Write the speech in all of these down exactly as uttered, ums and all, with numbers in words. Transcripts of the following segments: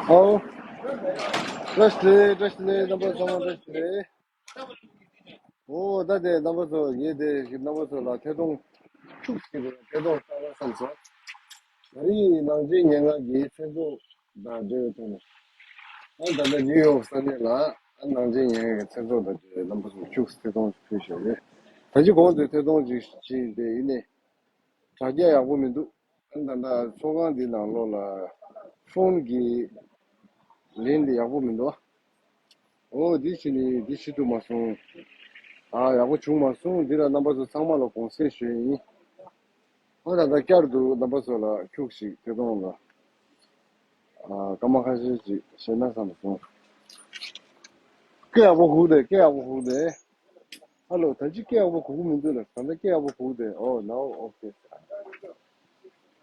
ཨོ། བཀྲ་ཤིས་བདེ་ལེགས། བཀྲ་ཤིས་བདེ་ལེགས། རྣམ་པ་ཚང་མ་བཀྲ་ཤིས་བདེ་ལེགས། ཨོ། ད་དེ་རྣམ་པ་ཚོ། ངས་དེ་རྣམ་པ་ཚོ་ལ་ཐད་གཏོང་ཁྱུག་ཅིག་ཐད་གཏོང་བཏང་ན་བསམ་སོང་། ད་རིང་ནང་ཆེན་སྙན་ངག་གི་མཚན་ཚོགས་དང་འབྲེལ་བའི་ཐོག་ནས། ཨ་ད་ལྟ་ནིའུ་ཡོག་ས་གནས་ལ། ཨ་ནང་ཆེན་སྙན་ངག་གི་མཚན་ཚོགས་དང་འབྲེལ་བའི་རྣམ་པ་ཚོ་ཁྱུག་ཐད་གཏོང་ཕུལ་བཞག་རེད། ད་ཅི་གོང་དུ་ཐད་གཏོང་ཅིག་བྱས་ཏེ་ཡིན་ནའི། དྲ་རྒྱ་ཡག་པོ་མི་འདུག་ཨ་ད་ལྟ་ཚོགས་ཁང་འདི་ནང་ལོགས་ལ་ཕོན་གྱི་ལན་འདི་ཡག་པོ་མི་འདུག་ཨོ། འདི་ཕྱིན་ནི་འདི་ཤི་ཐུབ་མ་སོང་། ཨ་ཡག་པོ་བྱུང་མ་སོང་། འདི་ལ་རྣམ་པ་ཚོ་ཚང་མ་ལ་དགོངས་སེལ་ཞུ་ཡིན། ཨོ་ད་ལྟ་བསྐྱར་དུ་རྣམ་པ་ཚོ་ལ་ཁྱུག་ཞིག་ཐད་གཏོང་ལ། ཨ་སྐར་མ་ཁ་ཤས་ཅིག་བཞེས་ན་བསམ་སོང་། སྐད་ཡག་པོ་གོ་གི་འདུག་སྐད་ཡག་པོ་གོ་གི་འདུག་ཧ་ལོ། ད་ཅི་སྐད་ཡག་པོ་གོ་གི་མི་འདུག་ལ། ད་ལྟ་སྐད་ཡག་པོ་གོ་གི་འདུག་ཨོ་ནའོ། ཨོ་ཁེ།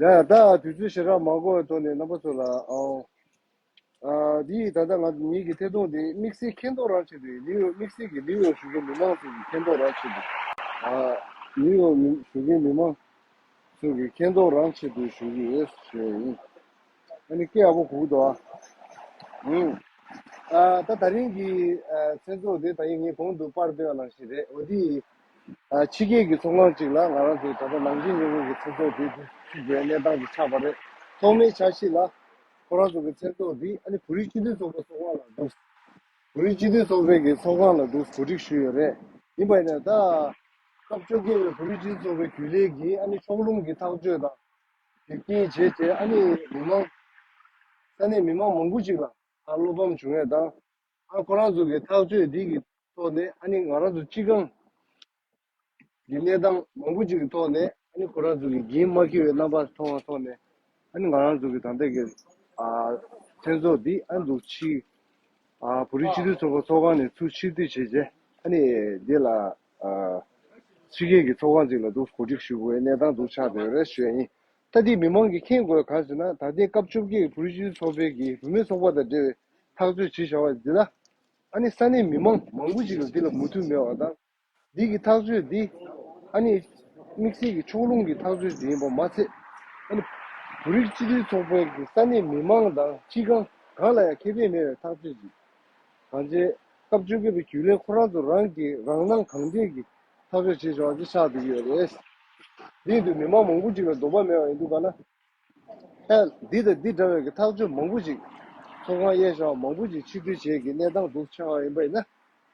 ཡ་ད་དུས་ཚོད་ཞེ་དྲག་མ་འགོར་བའི་ཐོག་ནས་རྣམ་པ་ཚོ་ལ། ཨོ། ཨ་འདི་ད་ལྟ་ང་ཉིད་ཀྱི་ཐད་གཏོང་འདི་དམིགས་བསལ་མཁྱེན་རྟོགས་རང་ཆེད་དུ། ནིའུ་ཡོག་དམིགས་བསལ་གྱི་ནིའུ་ཡོག་བཞུགས་མཁན་མི་མང་ཚོ་གི་མཁྱེན་རྟོགས་རང་ཆེད་དུ། ཨ་ནིའུ་ཡོག་མི་བཞུགས་མཁན་མི་མང་ཚོ་གི་མཁྱེན་རྟོགས་རང་ཆེད་དུ་ཞུ་གི་ཡོད་ཞུ་ཡ་ཡིན། ཨ་ནི་སྐད་ཡག་པོ་གོ་གི་འདུག་ཨ། ཨུམ། ཨ་ད་ད་རིང་གི་ཨ་མཚན་ཚོགས་དེ་ད་ཡིན་ངས་གོང་དུ་པར་སྤེལ་བ་ནང་བཞིན་རེད། འོ་དེ་ཨ་ཕྱི་རྒྱལ་གྱི་ཚོགས་ཁང་ཅིག་ལ་ང་རང་ཚོའི་ད་ལྟ་ནང་ཆེན་སྙན་ངག་གི་མཚན་ཚོགས་དེ་ཚུགས་པའི་གནས་སྟངས་དེ་ཆགས་པ་རེད། ཐོག་མའི་འཆར་གཞི་ལ་ཁོ་རང་ཚོ་གི་མཚན་ཚོགས་འདི་ཨ་ནི་བོད་རིགས་སྤྱི་མཐུན་ཚོགས་པའི་ཚོགས་ཁང་ལ་འདུག་བོད་རིགས་སྤྱི་མཐུན་ཚོགས་པའི་གི་ཚོགས་ཁང་ལ་འདུག་གོ་སྒྲིག་ཞུས་ཡོད་རེད། ཡིན་པ་ཡིན་ན་ད་སྐབས་བཅོ་བརྒྱད་པའི་བོད་རིགས་སྤྱི་མཐུན་ཚོགས་པའི་རྒྱུན་ལས་ཀྱི་ཨ་ནི་ཕྱོགས་ལྷུང་གི་ཐག་གཅོད་དང་། དེ་རྐྱེན་བྱས་བྱས་ཨ་ནི་མི་མང་། ས་གནས་མི་མང་མང་པོ་ཅིག་ལ་ཨ་བློ་ཕམ་བྱུང་ཡས་དང་། ཨ་ཁོ་རང་ཚོ་གི་ཐག་གཅོད་འདི་གི་ཐོག་ནས་ཨ་ནི་ང་རང་ཚོ་སྤྱི་ཁང་གི་གནས་སྟངས་མང་པོ་ཅིག་གི་ཐོག་ནས་ཨ་ནི་ཁོ་རང་ཚོ་གི་འགན་མ་འཁྱེར་བའི་རྣམ་པ་མཐོང་བ་ཐོག་ནས། ཨ་ནི་ང་རང་ཚོ་གི་ད་ལྟ་གི་ཨ་མཚན་ཚོགས་འདི་ཨ་འདུག་ཕྱི། ཨ་བོད་རིགས་སྤྱི་མཐུན་ཚོགས་པ་ཚོགས་ཁང་ནས་ཚུར་ཕྱིར་འདུས་བྱས་རྗེས་ཨ་ནི་འདི་ལ་ཨ་ཕྱི་རྒྱལ་གྱི་ཚོགས་ཁང་ཅིག་ལ་འདུག་གོ་སྒྲིག་ཞུ་དགོས་གནས་སྟངས་འདུག་ཆགས་བསྡད་ཡོད་རེད་ཞུ་ཡ་ཡིན། ད་འདི་མི་མང་གིས་མཁྱེན་དགོས་གང་ཞེ་ན། ད་ལྟའི་སྐབས་བཅོ་བརྒྱད་ཀྱི་བོད་རིགས་སྤྱི་མཐུན་ཚོགས་པའི་གི་བུད་མེད་ཚོགས་པ་དང་འབྲེལ་བའི་ཐག་གཅོད་བྱེད་བཞག་པ་འདི་ལ་ཨ་ནི་ས་གནས་མི་མང་མང་པོ་ཅིག་ལ་འདི་ལ་མོས་མཐུན་མེད་པ་དང་། འདི་གི་ཐག་གཅོད་འདི་ཨ་ནི་དམིགས་བསལ་གྱི་ཕྱོགས་ལྷུང་གི་ཐག་གཅོད་ཅིག་ཡིན་པ་མ་ཚད། ཨ་ནི་བོད་རིགས་སྤྱི་མཐུན་ཚོགས་པའི་གི་ས་གནས་མི་མང་དང་སྤྱི་ཁང་གང་ལ་ཡང་ཁེ་ཕན་མེད་པའི་ཐག་གཅོད་ཅིག་གང་བྱས། སྐབས་བཅོ་བརྒྱད་པའི་རྒྱུན་ལས་ཁོ་རང་ཚོ་རང་གི་རང་སྣང་གང་དྲན་གྱི་ཐག་གཅོད་བྱེད་བཞག་པ་ཅིག་ཆགས་བསྡད་ཀྱི་ཡོད་རེད། འདི་ཡིན་དུས་མི་མང་མང་པོ་ཅིག་ལ་འདོད་པ་མེད་པ་ཡིན་དུས་ག་ན། ཨ་འདི་དང་འདི་འདྲ་བའི་གི་ཐག་གཅོད་མང་པོ་ཅིག་ཚོགས་ཁང་གཡས་བཞག་མང་པོ་ཅིག་ཕྱིར་འདོན་བྱེད་ཀྱི་གནས་སྟངས་འདུག་ཆགས་པ་ཡིན་པ་ཡིན་ན།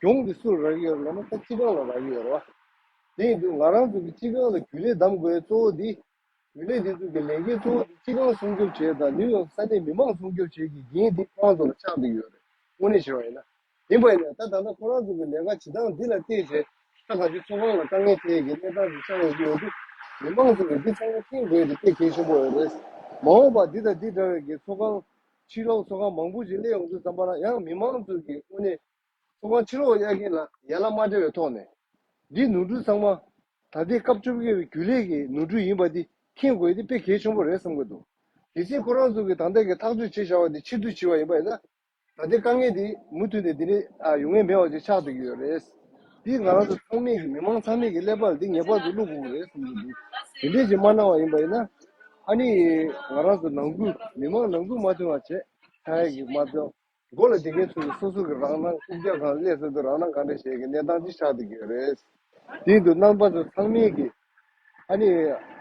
གྱོང་འདི་སུ་ལ་རག་གི་ཡོད་རེད་ལབ་ན་ད་སྤྱི་ཁང་ལ་རག་གི་ཡོད་རེད་བ། དེ་ཡིན་དུས་ང་རང་ཚོ་གི་སྤྱི་ཁང་ལ་རྒྱུན་ལས་གདམ་དགོས་གཙོ་བོ་འདི། རྒྱུན་ལས་འདི་ཚོ་གི་ལས་འགན་གཙོ་བོ་འདི་སྤྱི་ཁང་སྲུང་སྐྱོབ་བྱེད་དང་ནིའུ་ཡོག་ས་གནས་མི་མང་སྲུང་སྐྱོབ་བྱེད་ཀྱི་འགན་འདི་ཁོ་རང་ཚོ་ལ་ཆགས་བསྡད་ཡོད་རེད། དངོས་གནས་བྱས་པ་ཡིན་ན། ཡིན་པ་ཡིན་ན་ད་ད་ལྟ་ཁོ་རང་ཚོ་གི་ལས་ཀ་བྱེད་སྟངས་འདི་ལ་བལྟས་བྱས་ད་ག་ཚོད་ཚོགས་ཁང་ལ་དཀའ་ངལ་འཕྲད་ཀྱི་གནས་སྟངས་ཤིག་ཆགས་ཡོང་གི་ཡོད་དུས། མི་མང་ཚོ་གི་འདི་ཚང་མ་མཁྱེན་དགོས་དེ་དཔེ་གལ་ཆེན་པོ་ཡོད་རེད། མ་འོངས་པ་འདི་དང་འདི་འདྲ་བའི་གི་ཚོགས་ཁང་། ཕྱི་ལོགས་ཚོགས་ཁང་མང་པོ་ཞིག་སླེབས་ཡོང་དུས་ཙམ་པ་ལ་ཡང་མི་མང་ཚོ་གི་དངོས་གནས། ཚོགས་ཁང་ཕྱི་ལོགས་གཡར་མཁན་ལ་ཡ་ལ་མ་སྤྲད་པའི་ཐོག་ནས། འདིའི་ནོར་འཁྲུལ་ཚང་མ། ད་ལྟའི་སྐབས་བཅོ་བརྒྱད་པའི་རྒྱུན་ལས་ཀྱི་ནོར་འཁྲུལ་ཡིན་པ་འདི་མཁྱེན་དགོས་ཡ་དེ་དཔེ་གལ་ཆེན་པོ་རེད་བསམ་གྱི་འདུག་གལ་སྲིད་ཁོ་རང་ཚོ་གིས་ད་ལྟ་གི་ཐག་གཅོད་བྱས་བཞག་པ་འདི་ཕྱིར་བསྡུ་བྱས་པ་ཡིན་པ་ཡིན་ན། ད་ལྟའི་དཀའ་ངལ་འདི་མུ་མཐུད་ནས་འདི་ནས་ཨ་ཡོང་ངེས་མེད་པ་ཅིག་ཆགས་བསྡད་ཀྱི་ཡོད་རེད། འདི་ང་རང་ཚོ་ཚང་མས་ཀྱི་མི་མང་ཚང་མས་ཀྱི་ཀླད་པ་ལ་འདི་ངེས་པར་དུ་བླུག་དགོས་ཀྱི་རེད་བསམ་གྱི་འདུག་དེ་འདྲས་ཅིག་མ་གནང་བ་ཡིན་པ་ཡིན་ན། ཨ་ནི། ང་རང་ཚོ་ནང་ཁུལ་མི་མང་ནང་ཁུལ་མ་མཐུན་པ་བྱས། ཆགས་ཡ་གི་མ་གཏོགས། སྒོ་ལ་བསྡད་མཁན་ཚོས་སོ་སོ་གི་རང་སྣང་རྐུབ་བཀྱག་སྒང་སླེབས་ཚར་དུས་རང་སྣང་གང་འདྲ་བྱེད་ཀྱི་གནས་སྟངས་ཅིག་ཆགས་བསྡད་ཀྱི་ཡོད་རེད། དེ་ཡིན་དུས་རྣམ་པ་ཚོ་ཚང་མས་ཀྱི། ཨ་ནི།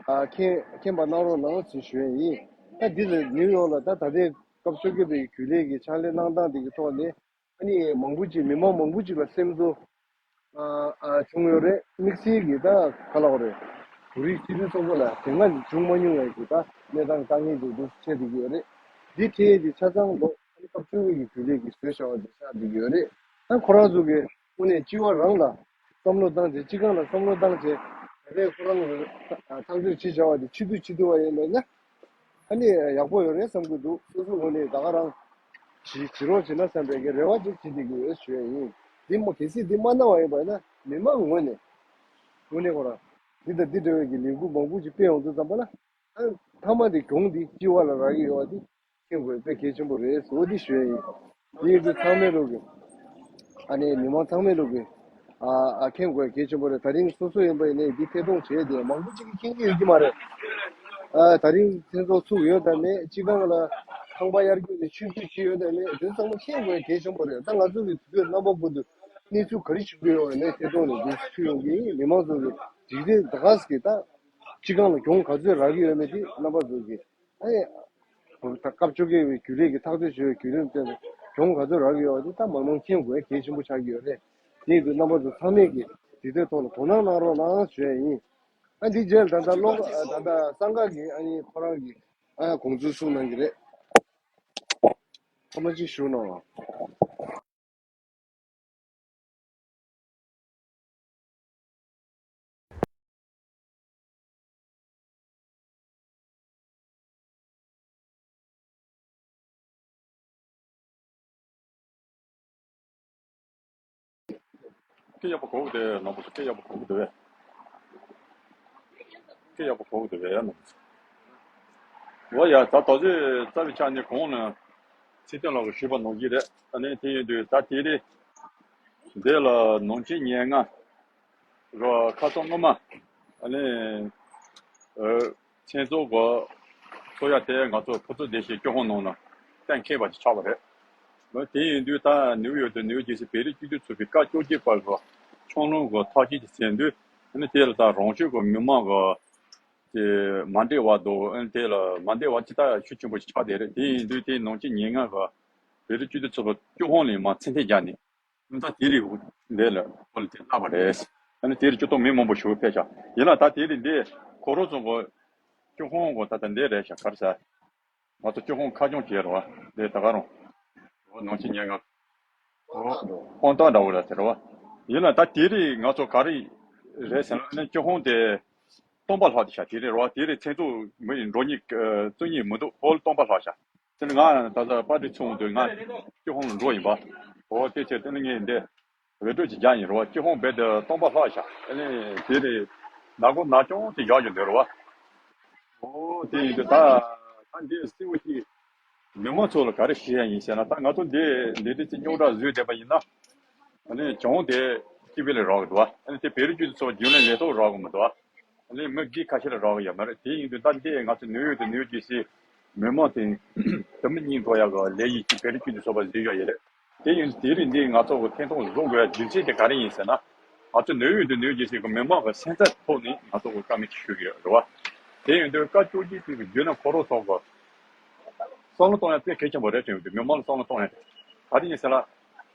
ཨ་མཁྱེན་མཁྱེན་པ་གནང་རོགས་གནང་ཞེས་ཞུ་ཡ་ཡིན། ད་འདི་ལ་ནིའུ་ཡོག་ལ་ད་ད་ལྟའི་སྐབས་བཅོ་བརྒྱད་པའི་རྒྱུན་ལས་ཀྱི་ཕྱག་ལས་གནང་སྟངས་དེ་གི་ཐོག་ནས། ཨ་ནི་མང་པོ་ཅིག་མི་མང་མང་པོ་ཅིག་ལ་སེམས་གསོ། ཨ་ཨ་བྱུང་ཡོད་རེད། དམིགས་བསལ་གྱི་ད་ག་ལབ་དགོས་རེད། བོད་རིགས་སྤྱི་མཐུན་ཚོགས་པ་ལ་དེ་སྔ་ནས་བྱུང་མ་མྱོང་བའི་གི་ད་གནས་སྟངས་དཀའ་ངལ་ཅིག་འདུག་འཕྲད་བསྡད་ཀྱི་ཡོད་རེད། འདི་འཕྲད་ཡས་དེ་ཆ་ཚང་ལོ་ཨ་ནི་སྐབས་བཅོ་བརྒྱད་ཀྱི་རྒྱུན་ལས་ཀྱིས་བཟོས་བཞག་པ་དེ་ཆགས་བསྡད་ཀྱི་ཡོད་རེད། ད་ཁོ་རང་ཚོ་གི་དངོས་གནས་སྤྱི་བ་རང་ལ་བསམ་བློ་བཏང་བྱས་སྤྱི་ཁང་ལ་བསམ་བློ་བཏང་བྱས་ད་ལྟའི་ཁོ་རང་ལ་ཐག་གཅོད་བྱས་བཞག་པ་དེ་ཕྱིར་བསྡུ་བྱེད་ཐུབ་པ་ཡིན་པ་ཡིན་ན། ཨ་ནི་ཡག་པོ་ཡོད་རེད་བསམ་གྱི་འདུག་སོ་སོ་ངོས་ནས་ད་ག་རང་བྱེད་བྱེད་རོགས་བྱེད་ན་བསམ་པའི་གི་རེ་བ་ཅིག་བྱེད་བསྡད་ཀྱི་ཡོད་ཞུ་ཡ་ཡིན། འདི་མོ་གལ་སྲིད་འདི་མ་གནང་བ་ཡིན་པ་ཡིན་ན་མི་མང་ངོས་ནས་དངོས་གནས་ཁོ་རང་འདི་དང་འདི་འདྲ་བའི་གི་ལས་འགུལ་མང་པོ་ཅིག་སྤེལ་ཡོང་དུས་ཙམ་པ་ལ། ཨ་མཐའ་མ་དེ་གྱོང་འདི་སྤྱི་བ་ལ་རག་གི་ཡོད་པ་འདི་མཁྱེན་དགོས་དཔེ་གལ་ཆེན་པོ་རེད་ཟེར་བ་འདི་ཞུ་ཡ་ཡིན། འདི་ཡིན་དུས་ཚང་མས་ལོག་གི་ཨ་ནི་མི་མང་ཚང་མས་ལོག་གི་ཨ་ཨ་མཁྱེན་དགོས་གལ་ཆེན་པོ་རེད། ད་རིང་སོ་སོ་ཡིན་པ་ཡིན་ནའི་འདི་ཐད་གཏོང་བྱས་ཏེ་མང་པོ་ཅིག་གིས་མཁྱེན་གྱི་ཡོད་ཀྱི་མ་རེད། ཨ་ད་རིང་མཚན་ཚོགས་ཚུགས་ཡོད་དམ་མེད། སྤྱི་ཁང་ལ་ཁང་པ་གཡར་རྒྱུ་ནས་ཆུ་མཛོད་ཅི་ཡོད་དམ་མེད། དེ་ཚང་མ་མཁྱེན་དགོས་གལ་ཆེན་པོ་རེད། ད་ང་ཚོ་གི་དུས་ཚོད་རྣམ་པ་ཀུན་ཏུ་གནས་ཚུལ་ག་རེ་བྱུང་གི་ཡོད་ནས་ཐད་གཏོང་ནས་འདུག་ཐུག་ཡོང་གི་ཡིན། མི་མང་ཚོ་གི་འཇིག་རྟེན་ད་ག་ཟེ་གི་ད་སྤྱི་ཁང་ལ་གྱོང་ག་ཚོད་རག་གི་ཡོད་མེད་དེ་རྣམ་པ་ཚོ་གི་ཨ་ནི་ད་སྐབས་བཅོ་བརྒྱད་པའི་རྒྱུན་ལས་ཀྱི་ཐག་གཅོད་བྱས་པའི་བརྒྱུད་རིམ་སྟེང་ནས་གྱོང་ག་ཚོད་རག་གི་ཡོད་པ་དེ་ད་མང་མང་མཁྱེན་དགོས་གལ་ཆེན་པོ་ཆགས་ཀྱི་ཡོད་རེད། དེ་ཡིན་དུས་རྣམ་པ་ཚོ་ཚང་མས་ཀྱི་དེ་ཚོའི་ཐོག་ལ་དོ་སྣང་གནང་རོགས་གནང་ཞུ་ཡ་ཡིན། ཨ་འདི་རྗེས་ད་ལྟ་ཀློག་ད་ལྟ་གསང་སྔགས་ཀྱི་ཨ་ནི་ཁོ་རང་གི་ཨ་དགོངས་ཚུལ་གསུང་གནང་གི་རེད། ཐོག་མ་གཅིག་ཞུ་གནང་། སྐད་ཡག་པོ་གོ་གི་འདུག་ནང་པོ་ཚོ། སྐད་ཡག་པོ་གོ་གི་འདུག་བས། སྐད་ཡག་པོ་གོ་གི་འདུག་བས་ནང་པོ་ཚོ། འོ་ཡ། ད་ད་གཟོད་རྩ་བའི་ཆ་ནས་གོང་ནས་ཚེ་བརྟན་ལགས་ཀྱིས་ཞུས་པ་ནང་བཞིན་རེད། ཨ་ནི་དེ་ཡིན་དུས་ད་དེ་རེད། འདི་ལ་ནང་ཆེན་ཉེར་ལྔ་རོ་ཁ་སང་སྔོན་མ་ཨ་ནི་ཨ་མཚན་ཚོགས་གོ་གསོལ་ཡ་དེ་ང་ཚོ་ཕུར་ཚོགས་སྡེ་བཞིའི་སྐྱོ་ཧོང་ནང་ལ་གཏན་འཁེལ་བ་ཅིག་ཆགས་པ་རེད། ཨ་དེ་ཡིན་དུས་ད་ནིའུ་ཡོག་དང་ནིའུ་ཇེར་སི་བོད་རིགས་སྤྱི་མཐུན་ཚོགས་པའི་བཀའ་བཅོ་བརྒྱད་པ་གི་ཕྱག་ལུང་གི་ཐག་གཅོད་ཅིག་མཛད་དུས། ཨ་ནི་དེ་ལ་ད་རང་ཤུགས་གི་མི་མང་གི་དེ་མ་འདྲེས་པ་དང་། ཨ་ནི་དེ་ལ་མ་འདྲེས་པ་ཅི་ལྟར་ཤུགས་ཆེན་པོ་ཞིག་ཆགས་བསྡད་རེད། དེ་ཡིན་དུས་དེ་ནང་ཆེན་ཉེར་ལྔ་གི་བོད་རིགས་སྤྱི་མཐུན་ཚོགས་པ་སྐྱོ་ཧོང་ལ་མར་མཚན་ཐེངས་བརྒྱབ་ནས། ཨ་ད་དེ་རིགས་འདི་ལ་ཁོ་ལ་དེ་བསླབ་པ་རེད། ཨ་ནི་དེ་རིགས་སྤྱི་བཏང་མི་མང་པོ་ཞིག་ཕེབས་ཤག་ཡིན་ལ་ད་དེ་རིགས་འདི་ཁོ་རང་ཚོ་གི་སྐྱོ་ཧོང་གི་ད་ལྟ་འདི་རེད་ཤག་ག་རེ་ཟེར། ང་ཚོ་སྐྱོ་ཧོང་ཁ་སྐྱོང་བྱས་རེད་བ། འདི་ད་ག་རང་འོ་ནང་ཆེན་ཉེར་ལྔ་འོ་དཔང་རྟགས་འདྲ་བོ་རེད་ཟེར་བ། ཡིན་ལ་ད་དེ་རིགས་ང་ཚོ་ག་རེ་རེད་ཟེར་ན། ཨ་ནི་སྐྱོ་ཧོང་དེ་སྟོང་པ་ལྷག་དེ་ཤག་དེ་རེད་རོ། དེ་རེད། མཚན་ཚོགས་མི་འགྲོ་སྙིང་བཙུགས་སྙིང་མི་འདུག་ཧོལ་སྟོང་པ་ལྷག་ཤག་དེ་ནི་ང་ད་ལྟ་པར་ཊི་ཚུགས་འོང་དུས་ང་སྐྱོ་ཧོང་ལ་འགྲོ་ཡིན་པ། འོ་དེ་ཚེ་དེ་ནི་ངས་འདི་འོས་སྤྲོད་ཅིག་རྒྱག་ཡིན་རོ། སྐྱོ་ཧོང་རྦད་དེ་སྟོང་པ་ལྷག་ཤག་ཨ་ནི་དེ་རེད། ནག་པོ་ནག་ཅུང་དེ་བཞག་ཡོད་འདུག་རོ། འོ་དེ་ཡིན་དུས་ད་ད་འདི་གསལ་བོ་ཅིག་མི་མང་ཚོ་ལ་ག་རེ་ཞུ་ཡ་ཡིན་ཟེར་ན། ད་ང་ཚོ་འདི་འདི་འདྲ་ཅིག་རྙོག་དྲ་བཟོས་བསྡད་པ་ཡིན་ན། ཨ་ནི་གྱོང་དེ་སྤྱི་པའི་ལ་རག་གི་འདུག་ཨ་ནི་དེ་བོད་རིགས་སྤྱི་མཐུན་ཚོགས་པ་རྒྱུན་ལས་ལས་ཐོག་རག་གི་མི་འདུག་ཨ་ནི་མི་སྒེར་ཁ་ཤས་ལ་རག་གི་ཡོད་མ་རེད། དེ་ཡིན་དུས་ད་འདི་ང་ཚོ་ནིའུ་ཡོག་དང་ནིའུ་ཇེར་སི་མི་མང་དེ་དུ་མི་གཉིས་འགྲོ་ཡག་གི་ལས་ཡིག་ཅིག་བོད་རིགས་སྤྱི་མཐུན་ཚོགས་པ་བཟོས་ཡོད་ཡོད་རེད། དེ་ཡིན་དུས་དེ་རིང་འདི་ང་ཚོ་གི་ཐེངས་ཐོག་བཟོ་དགོས་ཡ་རྒྱུ་མཚན་དེ་ག་རེ་ཡིན་ཟེར་ན། ང་ཚོ་ནིའུ་ཡོག་དང་ནིའུ་ཇེར་སི་གི་མི་མང་གི་སེམས་ཚབ་ཐོག་ནས་ང་ཚོ་གི་བཀའ་མོལ་ཅིག་ཞུ་གི་ཡོད་རེད་བ། དེ་ཡིན་དུས་བཀའ་བཅོ་བརྒྱད་ཅིག་གི་བརྒྱུད་ནས་ཁོ་རང་ཚོ་གི་བསམ་བློ་གཏོང་ཡ་དཔེ་གལ་ཆེན་པོ་རེད་དྲན་འདུག་མི་མང་ལ་བསམ་བློ་གཏོང་ཡ་དེ་ག་རེ་ཡིན་ཟེར་ན།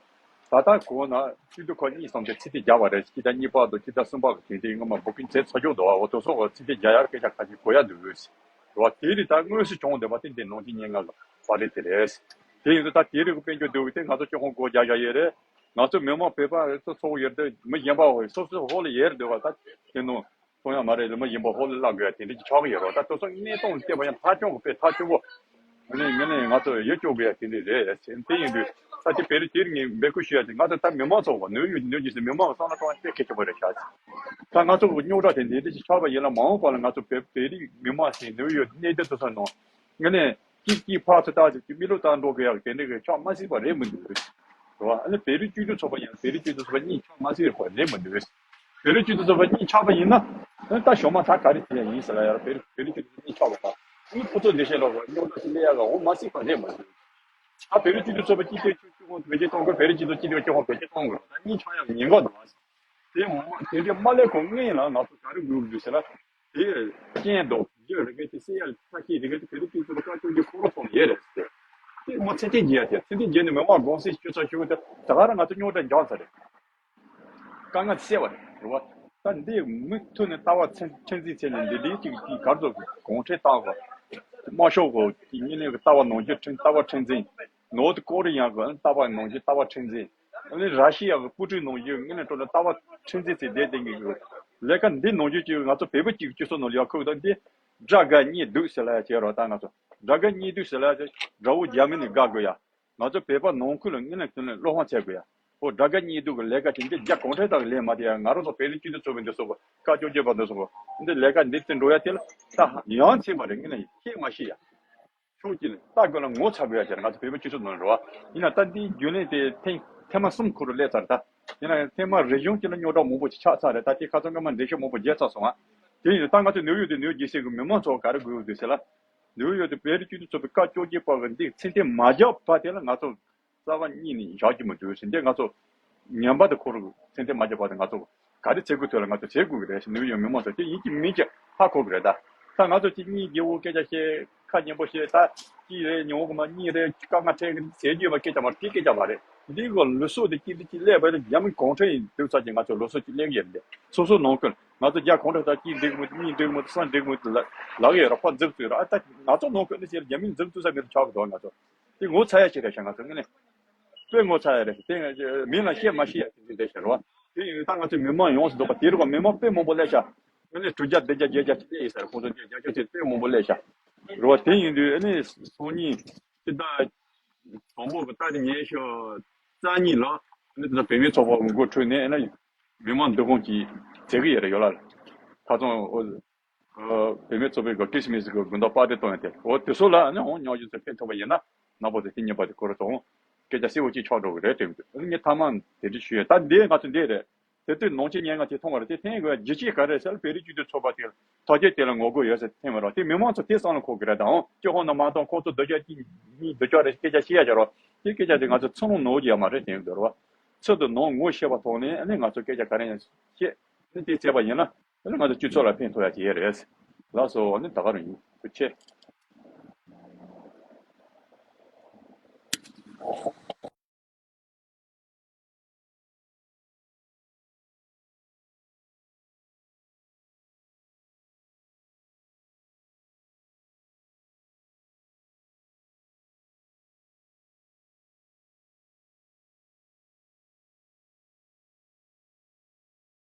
ད་ལྟ་གོང་ན་སྤྱི་འཐུས་ཁག་གཉིས་གསུམ་དེ་ཚིག་ཐེངས་བརྒྱབ་པ་རེད། སྤྱི་ཟླ་གཉིས་པ་དང་སྤྱི་ཟླ་གསུམ་པ་གི་དེ་འདྲའི་སྔོན་མ་འབོད་སྐུལ་མཛད་ཚར་ཆོག་འདུག་བ། འོ་དེ་ཚོ་གི་ཚིག་ཐེངས་བརྒྱབ་ཡ་སྐད་ཆ་ཁ་ཤས་གོ་ཡ་འདུག་བ། དེ་རིགས་ད་དངོས་སུ་བྱུང་བསྡད་པ་དེ་འདི་ནང་ཆེན་ཉེར་ལྔ་གི་པར་རིས་དེ་རེད། དེ་ཡིན་དུས་ད་དེ་རིགས་གི་དཔལ་འབྱོར་འདུག་དེ་ང་ཚོ་སྐྱོ་ཁོང་སྒོ་རྒྱག་བཞག་ཡོད་རེད། ང་ཚོ་མི་མང་བོད་པ་ཚོ་ཚོགས་ཡོད་དུས་མི་གཞན་པ་སོ་སོའི་ཧོལ་ལ་ཡོད་འདུག་བ། ད་དེ་ནང་གཏོང་ཡ་མ་རེད། མི་གཞན་པ་ཧོལ་ལ་བརླག་དགོས་ཡ་དེ་འདྲ་ཅིག་ཆགས་ཀྱི་ཡོད་རེད། ད་དེ་ཚོ་གནས་སྟངས་ལ་བལྟས་པ་ཡང་ཐག་ཆོད་པའི་ཐག་ཆོད་པོ། ངས་ནས་ངས་ནས་ང་ཚོ་ཡིད་སྐྱོ་དགོས་ཡ་དེ་འདྲ་རེད། དེ་ཡིན་དུས་ད་དེ་བོད་རིགས་དེར་ངས་འབོད་སྐུལ་ཞུ་ཡ་དེ། ང་ཚོ་ད་མི་མང་ཚོ་གི་ནུས་ཡོད་ནུས་ཀྱིས་མི་མང་གི་བསམ་བློ་གཏོང་ཡ་དེ་གལ་ཆེན་པོ་རེད་ཤག་ད་ང་ཚོ་གི་རྙོག་དྲ་དེ་འདི་འདྲ་ཞིག་ཆགས་པ་ཡིན་ན། མ་འོངས་པ་ལ་ང་ཚོ་བོད་བོད་རིགས་མི་མང་ཞིག་ནུས་ཡོད་གནས་སྡོད་དུ་སོང་ནོ། ངས་ནས་གཅིག་གཅིག་ཕར་ཚུར་བཏང་ཅིག་གཅིག་མི་ལོ་བཏང་འགྲོ་དགོས་ཡག་དེ་འདྲ་གི་ཆགས་མ་སྲིད་པ་རེད་མི་འདུག་རེད་བ། ཨ་ནི་བོད་རིགས་སྤྱི་མཐུན་ཚོགས་པ་ཡིན་ན་བོད་རིགས་སྤྱི་མཐུན་ཚོགས་པ་གཉིས་ཆགས་མ་སྲིད་པ་རེད་མི་འདུག་རེད། བོད་རིགས་སྤྱི་མཐུན་ཚོགས་པ་གཉིས་ཆགས་པ་ཡིན་ན། ཨ་ནི་ད་ཞོགས་མ་ད་ག་རེ་བྱེད་ཡ་ཡིན་ཟེར་ལ་ཡར་བོད་རིགས་བོད་རིགས་སྤྱི་མཐུན་ཚོགས་པ་གཉིས་ཆགས་པ་དང་། ཨ་ནི་ཁོ་ཚོ་འདི་བྱས་ལོག་རྙོག་དྲ་ཞིག་སླེབས་ཡག་འོང་མ་སྲིད་པ་རེད་མི་འདུག་ད་བོད་རིགས་སྤྱི་མཐུན་ཚོགས་པ་གཅིག་སྟེང་སྤྱི་ཁོངས་བེད་སྤྱོད་གཏོང་དགོས། བོད་རིགས་སྤྱི་མཐུན་སྤྱི་འཐུས་སྤྱི་ཁོངས་བེད་སྤྱོད་གཏོང་དགོས། ད་གཉིས་ཆགས་ཡག་ཉེན་ཁ་འདུག་དེ་མ་དེ་འདྲ་མ་སླེབས་གོང་སྔོན་ལ་ང་ཚོ་ག་རེ་དགོས་འདུག་ཟེར་ན། དེ་རྐྱེན་འདུག་རྒྱུ་རེ་འགའ་དེ་སེལ་ཡག་ཐབས་ཤེས་རེ་འགའ་དེ་བོད་རིགས་སྤྱི་ཚོགས་ལ་བཀའ་བཀྱོན་གྱི་ཁོ་རང་སོང་ཡོད་རེད་ཟེར། དེ་མོ་ཚེ་བརྟན་རྒྱལ་ཡ་དེ་ཚེ་བརྟན་རྒྱལ་ནི་མི་མང་དགོངས་སེལ་ཞུ་ཚར་ཞུ་གི་དེ་ད་ག་རང་ང་ཚོ་རྙོག་དྲ་འཇགས་ཚར་རེད། དཀའ་ངལ་སེལ་བ་རེད་རེད་བ། ད་འདི་མུ་མཐུད་ནས་ལྟ་བ་ཚན་ཚན་རྩིས་ཚད་ནས་འདི་འདྲའི་ཅིག་གི་གར་ཚོ་གོང་ཁྲན་ཏང་གི་དམར་ཤོག་གི་དམིགས་ཡུལ་གི་ལྟ་བ་ནང་བཞིན་ཁྲིམས་ལྟ་བ་ཁྲིམས་འཛིན། ནོར་ཐི་ཀོ་རི་ཡ་གི་ལྟ་བ་ནང་བཞིན་ལྟ་བ་ཁྲིམས་འཛིན། ཨ་ནི་ར་ཤི་ཡ་གི་དཔོན་ཕྲུག་ནང་བཞིན་ངས་ནས་སྤྲོ་ན་ལྟ་བ་ཁྲིམས་འཛིན་ཚེ་བསྡད་བསྡད་མཁན་གི་ལས་ཀ་འདི་ནང་བཞིན་གྱི་ང་ཚོ་བོད་པ་གཅིག་སྤྱི་ཚོགས་ནང་ལ་ཡག་ཁུག་དང་འདི་དགྲ་དགའ་གཉེན་སྡུག་ཟེར་ལ་ཡ་བྱེད་རོགས། ད་ང་ཚོ་དགྲ་དགའ་གཉེན་སྡུག་ཟེར་ལ་ཡ་དགྲ་བོ་རྒྱ་མི་ནས་དགའ་དགོས་ཡ། ང་ཚོ་བོད་པ་ནང་ཁུལ་ལ་ངས་ནས་དེ་ནས་བློ་ཕམ་བྱེད་དགོས་ཡ། ཨོ་དགྲ་དགའ་གཉེན་སྡུག་གི་ལས་ཀ་དེ་འདི་རྒྱ་གུང་ཁྲན་ཏང་གི་ལས་མ་དེ་ཡ། ང་རང་ཚོ་བོད་རིགས་སྤྱི་མཐུན་ཚོགས་པའི་འདི་ཚོ་བཀའ་བཅོ་བརྒྱད་པ་འདི་ཚོ་འདི་ལས་ཀ་འདི་བརྩི་འགྲོ་ཡ་དེ་ལ་ད་ཡང་ཚིག་མ་རེད། ངས་ནས་ཤེས་མ་ཤེས་ཡ། ཕྱོགས་གཅིག་ནས་ལྟ་དགོས་ལ་ངོ་ཚ་དགོས་ཡ་ཅེར་ང་ཚོ་བོད་པ་སྤྱི་ཚོགས་ནང་རེད་བ། ཡིན་ན་ད་འདིའི་རྒྱུན་ལས་དེ་ཐེངས་ཐེངས་མ་གསུམ་འཁོར་རུ་སླེབས་ཚར། ད་ཡིན་ན་ཐེངས་མ་རེ་གཞུང་གཅིག་ལ་རྙོག་དྲ་མང་པོ་ཅིག་ཆགས་ཚར་རེད། ད་དེ་ཁ་སང་སྔ་མ་འགྲེལ་བཤད་མང་པོ་བརྒྱབ་ཚར་སོང་ང་། དེ་ཡིན་ད་ང་ཚོ་ནིའུ་ཡོག་དེ་ནིའུ་ཡོག་རྒྱལ་སའི་གི་མི་མང་ཚོ་ག་རེ་དགོས་འདུག་ཟེར་ལ། ནིའུ་ཡོག་དེ་བོད་རིགས་སྤྱི་མཐུན་ཚོགས་པའི་བཀའ་བཅོ་བརྒྱད་པ་གི་འདི་མཚན་ལྡན་མ་བརྒྱབ་བར་དེ་ལ་ང་ཚོ་རྩ་བ་ཉིད་ནས་བཞག་རྒྱུ་མི་འདུག་ཟེར། འདི་ང་ཚོ་ངན་པ་དེ་ཁོ་རང་གི་མཚན་ལྡན་མ་བརྒྱབ་བར་དེ་ང་ཚོ་ག་རེ་བྱེད་དགོས་ཐོག་ལ་ང་ཚོ་བྱེད་དགོས་ཀྱི་རེད་ཟེར། ནིའུ་ཡོག་མི་མང་ཚོ་དེ་ཡིན་གཅིག་མིན་གཅིག་ཧ་གོ་གི་རེད་ད། ད་ང་ཚོ་གཅིག་གཉིས་རྒྱལ་པོ་སྐད་ཆ་བཤད་ཁ་སྙན་པོ་བཤད། ད་གཅིག་རེད་ཉོ་གི་མ་གཉིས་རེད་དཀའ་ངལ་འཕྲད་གི་ཟེར་རྒྱུ་བ་སྐད་ཆ་མ་དེ་སྐད་ཆ་མ་རེད། འདི་གི་ལུགས་སྲོལ་དེ་གཅིག་དེ་གཅིག་སླེབས་པ་དེ་རྒྱ་མི་གུང་ཁྲན་ཡིན་དུས་ཚོད་ཀྱི་ང་ཚོ་ལུགས་སྲོལ་གཅིག་སླེབས་ཀྱི་ཡོད་རེད། སོ་སོ་ནང་ཁུལ་ང་ཚོ་རྒྱ་གུང་ཁྲན་ད་གཅིག་འགྲིག་མོད་གཉིས་འགྲིག་མོད་གསུམ་འགྲིག་མོད་ལ་ལག་ཡོད་ར་ཁོ་འཛུགས་ཚུལ་ར། ཨ་ད་ང་ཚོ་ནང་ཁུལ་ནི་ཟེར་རྒྱ་མི་འཛུགས་ཚུལ་ས་མི་རུ་ཆགས་གི་འདུག་ང་ཚོ་དེ་ངོ་ཚ་ཡ་ཞིག་རེད་ཤག་ང་ཚོ་ངས་ནི་དཔེ་ངོ་ཚ་ཡ་རེད་ཤག་དེ་མི་ལ་བཤད་མ་ཤེས་ཡ་དེ་འདྲ་རེད་ཤག་རེད་བ། དེ་ཡིན་ད་ང་ཚོ་མི་མང་ཡོངས་སུ་རྫོགས་པ་དེ་རུ་བ་མི་མང་དཔེ་མང་པོ་སླེབས་ཤག་ངས་ནི་དྲུག་བརྒྱ་བདུན་བརྒྱ་བརྒྱད་བརྒྱ་ཅིག་སླེབས་ཡིན་ཟེར། ཁོང་ཚོ་བརྒྱ་ཆ་ཅིག་དཔེ་མང་པོ་སླེབས་ཤག་རེད་བ། དེ་ཡིན་དུས་ཨ་ནི་སང་ཉིན་སྤྱི་ཟླ་དང་པོ་གི་ཟླ་དེ་ཉི་ཤུ་རྩ་གཉིས་ལ་ཨ་ནི་དེ་ཚོ་བུད་མེད་ཚོགས་པ་འགོ་ཁྲིད་ནས་ཨ་ནི་མི་མང་འདུ་སྐོང་ཅིག་བྱེད་ཀྱི་ཡོད་རེད་ཡོད་ལ། ཁ་སང་བུད་མེད་ཚོགས་པའི་གི་ཁྲིས་མིས་གི་དགུན་ཟླ་པར་ཏི་གཏོང་ཡ་དེ་འོ་དེ་ཚོ་ལ་ཨ་ནི་འོང་སྙོག་བརྒྱུད་ཚོ་ཕན་ཐོགས་པ་ཡིན་ན་ནག་པོ་དེ་དེ་ཉེས་པ་དེ་ཁོ་ར་ཚོ་འོང་སྐད་ཆ་གསལ་བོ་ཅིག་ཆགས་འགྲོ་གི་རེད་དྲན་གི་འདུག་ཨ་ནི་ངས་ཐ་མ་དེ་འདྲ་ཞུ་ཡ་ད་འདི་ང་ཚོ་འདི་རེད། དེ་དུས་ནང་ཆེན་ཉེན་ཁ་དེ་མཐོང་བ་རེད། དེ་ཐེངས་གི་རྒྱུ་ཆེ་ག་རེ་ཟེར་ལ་བོད་རིགས་སྤྱི་མཐུན་ཚོགས་པ་དེ་ཐག་གཅོད་དེ་ལ་ངོ་རྒོལ་ཡོད་ཟེར་ཐེངས་མ་རེད། དེ་མི་མང་ཚོ་དེ་བསམ་བློ་འཁོར་གི་རེད་དང་སྤྱི་ཁོག་ནང་མ་གཏོང་ཁོ་ཚོ་འདོད་ཆགས་གཅིག་གཉིས་འདོད་ཆགས་རེད་སྐད་ཆ་བཤད་ཡ་ཅིག་རོགས། དེ་སྐད་ཆ་དེ་ང་ཚོ་ཚུར་ལོང་ནོར་གྱི་ཡ་མ་རེད་དྲན་གི་འདུག་རེད་བ། ཚུར་དུ་ནང་ངོ་ཤེས་པ་ཐོག་ནས་ཨ་ནི་ང་ཚོ་སྐད་ཆ་ག་རེ་ཡང་བཤད་ཨ་ནི་དེ་བྱས་པ་ཡིན་ན་ཨ་ནི་ང་ཚོ་སྤྱི་ཚོགས་ལ་ཕན་ཐོགས་ཡ་དེ་རེད། ལགས་སོ། ཨ་ནི་ད་ག་རང་ཡིན། ཐུགས་རྗེ་ཆེ།